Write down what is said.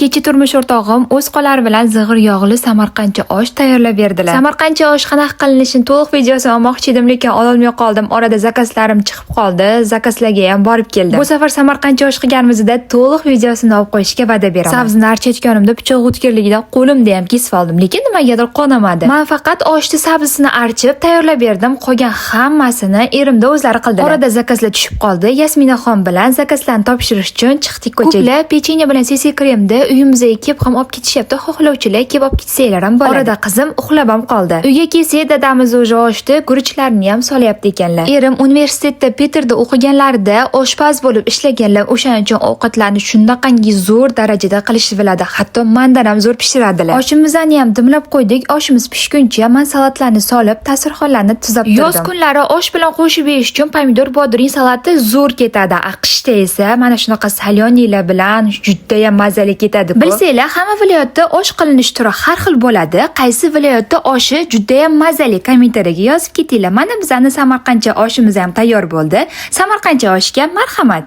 Kecha turmush o'rtog'im o'z qo'llari bilan zig'ir yog'li samarqandcha osh tayyorlab berdilar. Samarqandcha osh qanaqa qilinishini to'liq videosini olmoqchi edim, lekin ololmay qoldim. Orada zakazlarim chiqib qoldi. Zakazlarga ham borib keldim. Bu safar samarqandcha osh qilganimizda to'liq videosini olib qo'yishga va'da beraman. Sabzini archayotganimda pichoq o'tkirligidan qo'limda ham kesib oldim, lekin nimagadir qonamadi. Men faqat oshni sabzisini archib tayyorlab berdim, qolgan hammasini erimda o'zlari qildilar. Orada zakazlar tushib qoldi. Yasminaxon bilan zakazlarni topshirish uchun chiqdik ko'chaga. Ko'plar pechenye bilan CC kremni uyimizga kelib ham olib ketishyapti. Xohlovchilar kelib olib ketsanglar ham bo'ladi. Orada qizim uxlab ham qoldi. Uyga kelsak, dadamiz уже oshni guruchlarni ham solyapti ekanlar. Erim universitetda Peterda o'qiganlarida oshpaz bo'lib ishlaganlar, o'shaning uchun ovqatlarni shunaqangi zo'r darajada qilishni biladi. Hatto mandan ham zo'r pishiradilar. Oshimizni ham dimlab qo'ydik. Oshimiz pishguncha man salatlarni solib, dasturxonlarni tuzab turdim. Yoz kunlari osh bilan qo'shib yeyish uchun pomidor bodring salati zo'r ketadi. A qishda esa mana shunaqa соленье lar bilan judayam mazali ketadi. Bilsanglar, hamma viloyatda osh qilinish turi har xil bo'ladi. Qaysi viloyatda oshi judayam mazali, kommentariyaga yozib ketinglar. Mana bizani samarqandcha oshimiz ham tayyor bo'ldi. Samarqandcha oshga marhamat.